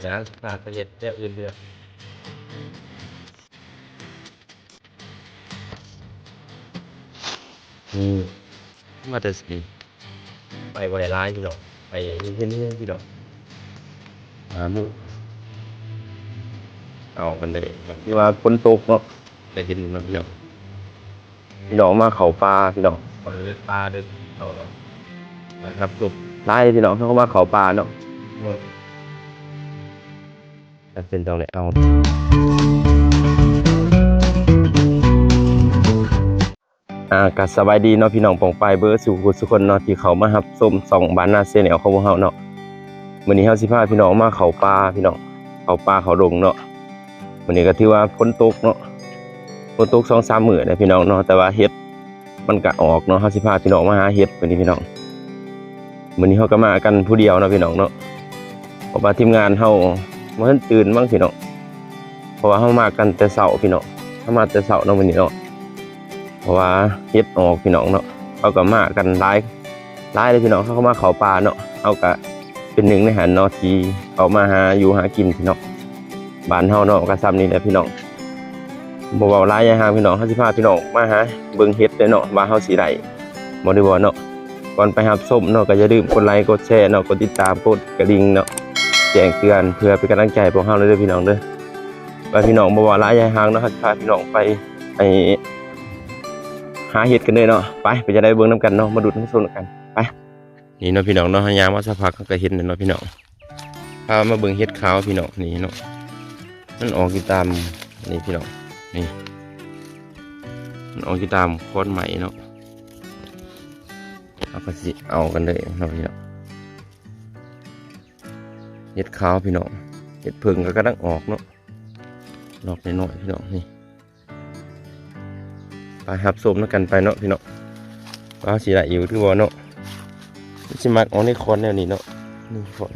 ນະ ພາໄປເຮັດແນວອື່ນເດີ. ອືມ ມາແຕ່ໃສ? ໄປບໍ່ໄດ້ຫຼາຍພີ່ນ້ອງ ໄປເຫັນໆ ພີ່ນ້ອງ ຫາໝູ່ ເອົາກັນເລີຍ ທີ່ວ່າຝົນຕົກເນາະ ໄດ້ເຫັນເນາະພີ່ນ້ອງ. ພີ່ນ້ອງມາເຂົ້າປ່າພີ່ນ້ອງ ເຂົ້າເດີ ປ່າເດີ ເຂົ້າ ມາຮັບຊົມ ຫຼາຍພີ່ນ້ອງ ເຂົາມາເຂົ້າປ່າເນາະ ຈຳເປັນຕ້ອງໄດ້ເອົາ. ອ່າ ກະສະບາຍດີເນາະ ພີ່ນ້ອງປ້ອງປາຍເບິດສູ່ຜູ້ສູ່ຄົນເນາະ ທີ່ເຂົ້າມາຮັບຊົມຊ່ອງບ້ານນາແຊນແນວຂອງພວກເຮົາເນາະ. ມື້ນີ້ເຮົາຊິພາພີ່ນ້ອງມາເຂົ້າປ່າພີ່ນ້ອງ ເຂົ້າປ່າເຂົ້າດົງເນາະ. ມື້ນີ້ກໍຖືວ່າຝົນຕົກເນາະ ຝົນຕົກສອງສາມມື້ແລ້ວພີ່ນ້ອງເນາະ ແຕ່ວ່າເຫັດມັນກະອອກເນາະ. ເຮົາຊິພາພີ່ນ້ອງມາຫາເຫັດມື້ນີ້ພີ່ນ້ອງ. ມື້ນີ້ເຮົາກໍມາກັນຜູ້ດຽວເນາະພີ່ນ້ອງເນາະ ເພາະວ່າທີມງານເຮົາບໍ່ທັນຕື່ນມັ້ງພີ່ນ້ອງ ເພາະວ່າເຮົາມາກັນແຕ່ເຊົ້າພີ່ນ້ອງ ເຮົາມາແຕ່ເຊົ້າເນາະມື້ນີ້ເນາະ. ເພາະວ່າເຫັດອອກພີ່ນ້ອງເນາະ ເຮົາກໍມາກັນຫຼາຍ ຫຼາຍເລີຍພີ່ນ້ອງ. ເຮົາກໍມາເຂົ້າປ່າເນາະ ເຮົາກໍເປັນໜຶ່ງໃນຫັ້ນເນາະ ທີ່ເຂົ້າມາຫາຢູ່ຫາກິນພີ່ນ້ອງ. ບ້ານເຮົາເນາະ ກໍຊ່ຳນີ້ແຫຼະພີ່ນ້ອງ ບໍ່ເວົ້າຫຼາຍຍາຍຫ່າງພີ່ນ້ອງ ເຮົາຊິພາພີ່ນ້ອງມາຫາເບິ່ງເຫັດເດີເນາະ ວ່າເຮົາຊິໄດ້ບໍ່ ຫຼືບໍ່ເນາະ. ກ່ອນໄປຮັບຊົມເນາະ ກໍຢ່າລືມກົດໄລ ກົດແຊເນາະ ກົດຕິດຕາມ ກົດກະດິ່ງເນາະ ແຈ້ງເຕືອນ ເພື່ອເປັນກຳລັງໃຈໃຫ້ພວກເຮົາເດີພີ່ນ້ອງເດີ. ວ່າພີ່ນ້ອງບໍ່ເວົ້າຫຼາຍຍາຍຫ່າງເນາະ ເຮົາຊິພາພີ່ນ້ອງໄປ ໄປຫາເຫັດກັນເລີຍເນາະ. ໄປ ໄປຈະໄດ້ເບິ່ງນຳກັນເນາະ ມາດຸນມາຊົມນຳກັນ ໄປ. ນີ້ເນາະພີ່ນ້ອງເນາະ ເຮົາຍ່າງມາສັກພັກເຮົາກໍເຫັນແລ້ວເນາະພີ່ນ້ອງ. ພາມາເບິ່ງເຫັດຂາວພີ່ນ້ອງ ນີ້ເນາະ ມັນອອກຢູ່ຕາມ ນີ້ພີ່ນ້ອງ ນີ້ ມັນອອກຢູ່ຕາມຂອນໄມ້ເນາະ. ເຮົາກໍຊິເອົາກັນເລີຍເນາະພີ່ນ້ອງ ເຫັດຂາວພີ່ນ້ອງ. ເຫັດເຜິ້ງກໍກຳລັງອອກເນາະ ດອກນ້ອຍໆ ພີ່ນ້ອງ ນີ້. ໄປຮັບຊົມນຳກັນໄປເນາະພີ່ນ້ອງ ວ່າຊິໄດ້ຢູ່ຫຼືບໍ່ເນາະ. ມັນຊິມັກອອກໃນຂອນແນວນີ້ເນາະ ນີ້ຂອນ.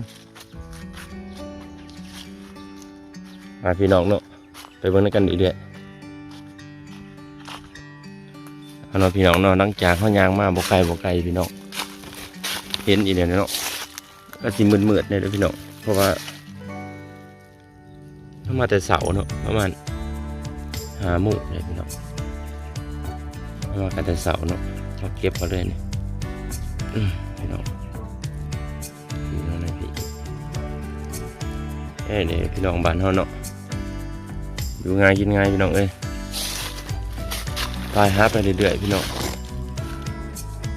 ໄປພີ່ນ້ອງເນາະ ໄປເບິ່ງນຳກັນເລື້ອຍໆ ເອົາເນາະພີ່ນ້ອງເນາະ. ຫຼັງຈາກເຮົາຍ່າງມາບໍ່ໄກບໍ່ໄກພີ່ນ້ອງ ເຫັນອີກແລ້ວເນາະ ກໍຊິມືດໆແດ່ເດີພີ່ນ້ອງ ເພາະວ່າ ເຮົາມາແຕ່ເຊົ້າເນາະ ປະມານຫ້າໂມງໄດ້ພີ່ນ້ອງ. ເຮົາມາກັນແຕ່ເຊົ້າເນາະ ເຮົາເກັບເອົາເລີຍນີ້ ອືມ ພີ່ນ້ອງ ພີ່ນ້ອງໃນພີ້ ເອີ ນີ້ພີ່ນ້ອງບ້ານເຮົາເນາະ ຢູ່ງ່າຍກິນງ່າຍພີ່ນ້ອງເອີຍ. ໄປຫາໄປເລື້ອຍໆ ພີ່ນ້ອງ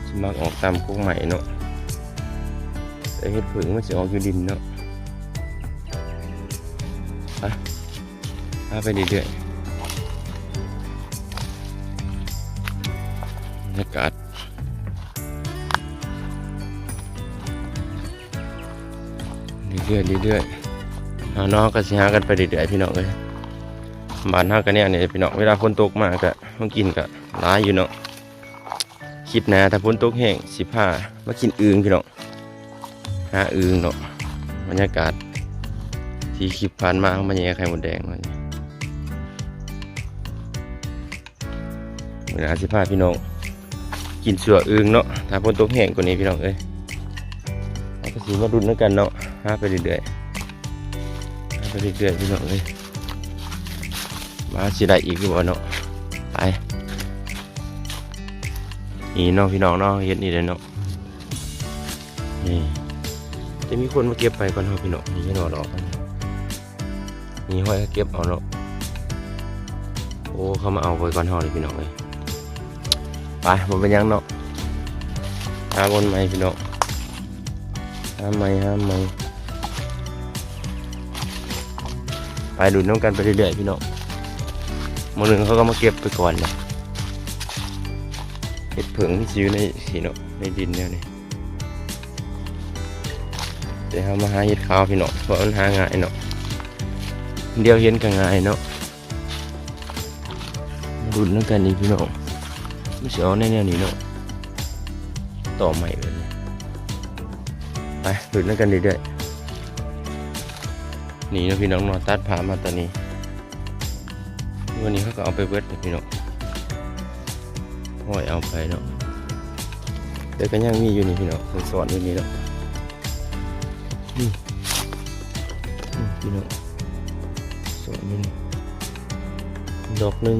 ຊິມັກອອກຕາມກົກໄມ້ເນາະ ແຕ່ເຫັດເຜິ້ງມັນຊິອອກຢູ່ດິນເນາະ. ໄປ ຫາໄປເລື້ອຍໆ ບັນຍາກາດ ເລື້ອຍໆ ເລື້ອຍໆ ເຮົາເນາະ ກໍຊິຫາກັນໄປເລື້ອຍໆ ພີ່ນ້ອງເອີຍ. ບ້ານເຮົາກໍແນວນີ້ແຫຼະພີ່ນ້ອງ ເວລາຝົນຕົກມາກໍ ຂອງກິນກໍຫຼາຍຢູ່ເນາະ. ຄລິບໜ້າຖ້າຝົນຕົກແຮງ ຊິພາມາກິນອຶ່ງພີ່ນ້ອງ ຫາອຶ່ງເນາະ. ບັນຍາກາດທີ່ຄລິບຜ່ານມາ ເຮົາມາແຍ່ໄຂ່ມົດແດງ ມື້ໜ້າຊິພາພີ່ນ້ອງກິນຊົ່ວອຶ່ງເນາະ ຖ້າຝົນຕົກແຮງກວ່ານີ້ພີ່ນ້ອງເອີຍ. ເຮົາກໍຊິມາລຸ້ນນຳກັນເນາະ ຫາໄປເລື້ອຍໆ ຫາໄປເລື້ອຍໆ ພີ່ນ້ອງເອີຍ ວ່າຊິໄດ້ອີກຫຼືບໍ່ເນາະ. ໄປ ນີ້ເນາະ ພີ່ນ້ອງເນາະ ເຮັດນີ້ແຫຼະເນາະ ນີ້ ຈະມີຄົນມາເກັບໄປກ່ອນເຮົາ ພີ່ນ້ອງ. ນີ້ເຫັນບໍ່ດອກ ມີຫ້ອຍເກັບເອົາເນາະ. ໂອ້ ເຂົາມາເອົາໄປກ່ອນເຮົາເລີຍພີ່ນ້ອງເອີຍ. ໄປ ບໍ່ເປັນຫຍັງເນາະ ຫາບ່ອນໃໝ່ພີ່ນ້ອງ ຫາໃໝ່ ຫາໃໝ່. ໄປລຸ້ນນຳກັນໄປເລື້ອຍໆ ພີ່ນ້ອງ. ມື້ໜຶ່ງເຂົາກໍມາເກັບໄປກ່ອນເນາະ. ເຫັດເຜິ້ງມັນຊິຢູ່ໃນ ຊີ້ເນາະ ໃນດິນແນວນີ້. ແຕ່ເຮົາມາຫາເຫັດຂາວພີ່ນ້ອງ ເພາະມັນຫາງ່າຍເນາະ ດຽວເຫັນກໍງ່າຍເນາະ. ມາລຸ້ນນຳກັນອີກພີ່ນ້ອງ ມັນຊິອອກໃນແນວນີ້ເນາະ ຕໍໄມ້ແບບນີ້. ໄປລຸ້ນນຳກັນເລື້ອຍໆ. ນີ້ເນາະພີ່ນ້ອງເນາະ ຕັດພາບມາຕອນນີ້ ວັນນີ້ເຂົາກໍເອົາໄປເບິດແລ້ວພີ່ນ້ອງ ຫ້ອຍເອົາໄປເນາະ. ແຕ່ກໍຍັງມີຢູ່ນີ້ພີ່ນ້ອງ ມັນຊ້ອນຢູ່ນີ້ເນາະ. ນີ້ ນີ້ ພີ່ນ້ອງ ສອງນີ້ ດອກໜຶ່ງ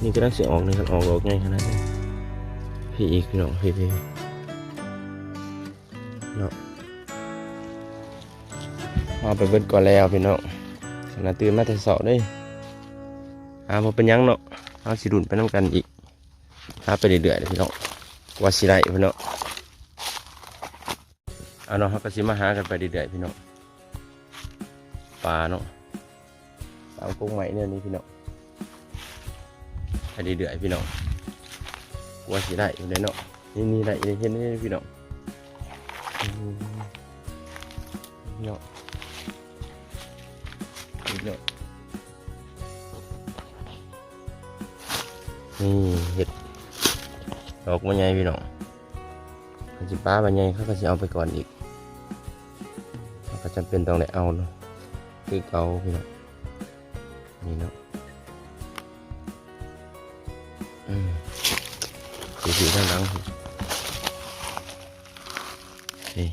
ນີ້ກຳລັງຊິອອກນີ້ ຄັນອອກດອກໃຫຍ່ຂະໜາດນີ້ ພີ້ອີກ ພີ່ນ້ອງ ພີ້ ພີ້ເນາະ. ເອົາໄປເບິດກ່ອນແລ້ວພີ່ນ້ອງ ຂະໜາດຕື່ນມາແຕ່ເຊົ້າເດ້. ອ່າ ບໍ່ເປັນຫຍັງເນາະ ເຮົາຊິລຸ້ນໄປນຳກັນອີກ ຫາໄປເລື້ອຍໆເດີພີ່ນ້ອງ ກວ່າຊິໄດ້ພີ່ນ້ອງ. ເອົາເນາະ ເຮົາກໍຊິມາຫາກັນໄປເລື້ອຍໆພີ່ນ້ອງ ປາເນາະ ຕາມກົກໄມ້ແນວນີ້ພີ່ນ້ອງ ໄປເລື້ອຍໆພີ່ນ້ອງ ກວ່າຊິໄດ້ຢູ່ເດ້ເນາະ. ນີ້ໆ ໄດ້ ເຫັນນີ້ພີ່ນ້ອງ ເນາະ ນີ້ເນາະ ນີ້ເຫັດ ດອກບໍ່ໃຫຍ່ພີ່ນ້ອງ. ຄັນຊິປາໃບໃຫຍ່ ເຂົາກໍຊິເອົາໄປກ່ອນອີກ ເຮົາກໍຈຳເປັນຕ້ອງໄດ້ເອົາເນາະ ຄືເກົ່າພີ່ນ້ອງ. ນີ້ເນາະ ອືມ ຊິຖືທາງຫຼັງ ນີ້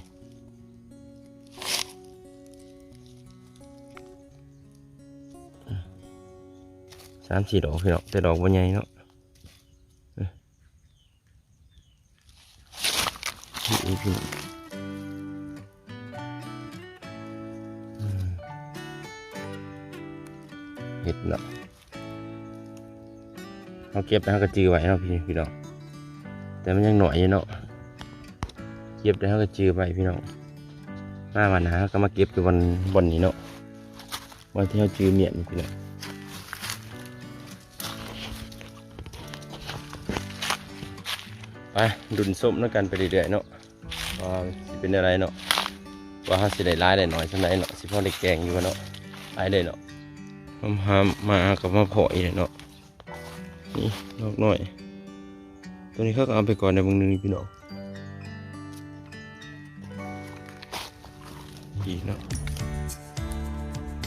ສາມສີ່ດອກພີ່ນ້ອງ ແຕ່ດອກບໍ່ໃຫຍ່ເນາະ. ນີ້ອີກພີ່ນ້ອງ ອືມ ເຫັດເນາະ ເຮົາເກັບແລ້ວເຮົາກໍຈື່ໄວ້ເນາະ ພີ່ ພີ່ນ້ອງ ແຕ່ມັນຍັງໜ້ອຍຢູ່ເນາະ ເກັບແລ້ວເຮົາກໍຈື່ໄວ້ພີ່ນ້ອງ. ມາວັນໜ້າເຮົາກໍມາເກັບຢູ່ບ່ອນ ບ່ອນນີ້ເນາະ ບ່ອນທີ່ເຮົາຈື່ມ້ຽນນີ້ພີ່ນ້ອງ. ໄປລຸ້ນຊົມນຳກັນໄປເລື້ອຍໆເນາະ ວ່າຊິເປັນແນວໃດເນາະ ວ່າເຮົາຊິໄດ້ຫຼາຍໄດ້ໜ້ອຍສ່ຳໃດເນາະ ຊິພໍໄດ້ແກງຢູ່ບໍ່ເນາະ. ໄປເລີຍເນາະ ຫາມໆມາກໍມາພໍ້ອີກເນາະ. ນີ້ດອກນ້ອຍ ໂຕນີ້ເຂົາກໍເອົາໄປກ່ອນໄດ້ເບິ່ງໜຶ່ງພີ່ນ້ອງ. ອີກເນາະ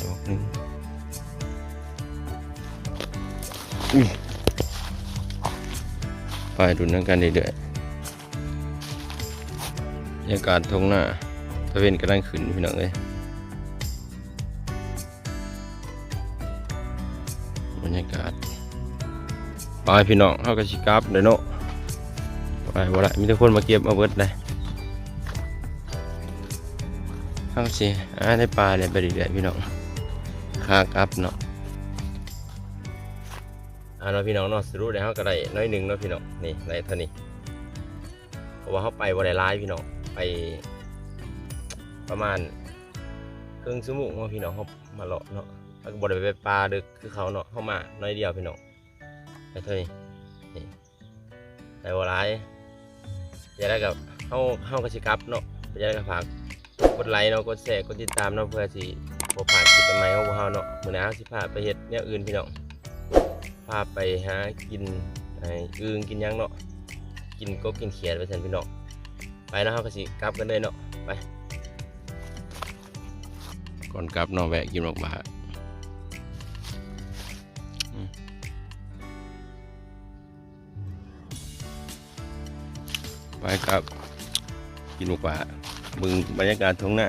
ດອກໜຶ່ງ ອຸ້ຍ ໄປລຸ້ນນຳກັນເລື້ອຍໆ. ບັນຍາກາດທົ່ງນາ ຕາເວັນກຳລັງຂຶ້ນພີ່ນ້ອງເອີຍ ບັນຍາກາດ. ໄປພີ່ນ້ອງ ເຮົາກໍຊິກັບເດ້ເນາະ ໄປບໍ່ໄດ້ ມີແຕ່ຄົນມາເກັບມາເບິດເດ້. ເຮົາຊິຫາໃນປ່າເລີຍໄປເລື້ອຍໆພີ່ນ້ອງ ຂາກັບເນາະ. ເອົາເນາະພີ່ນ້ອງເນາະ ສະຫຼຸບແລ້ວເຮົາກໍໄດ້ໜ້ອຍໜຶ່ງເນາະພີ່ນ້ອງ ນີ້ໄດ້ເທົ່ານີ້ ເພາະວ່າເຮົາໄປບໍ່ໄດ້ຫຼາຍພີ່ນ້ອງ ໄປປະມານເຄິ່ງຊົ່ວໂມງເນາະພີ່ນ້ອງ ເຮົາມາເລາະເນາະ ເຮົາກໍບໍ່ໄດ້ໄປປ່າເດິກຄືເຂົາເນາະ ເຮົາມາໜ້ອຍດຽວພີ່ນ້ອງ ໄດ້ເທົ່ານີ້ ນີ້ ໄດ້ບໍ່ຫຼາຍ. ຈັ່ງໃດກໍເຮົາ ເຮົາກໍຊິກັບເນາະ ຈັ່ງໃດກໍຝາກກົດໄລເນາະ ກົດແຊ ກົດຕິດຕາມເນາະ ເພື່ອຊິບໍ່ພາດຄລິບໃໝ່ໆຂອງພວກເຮົາເນາະ. ມື້ໜ້າເຮົາຊິພາໄປເຮັດແນວອື່ນພີ່ນ້ອງ ພາໄປຫາກິນ ໄອ້ ອຶ່ງກິນຫຍັງເນາະ ກິນກົບກິນຂຽດວ່າຊັ້ນພີ່ນ້ອງ. ໄປເນາະ ເຮົາກໍຊິກັບກັນເລີຍເນາະ ໄປ. ກ່ອນກັບເນາະ ແວະກິນໝາກບາ ອືມ ໄປກັບ ກິນໝາກບາ ເບິ່ງບັນຍາກາດທົ່ງນາ.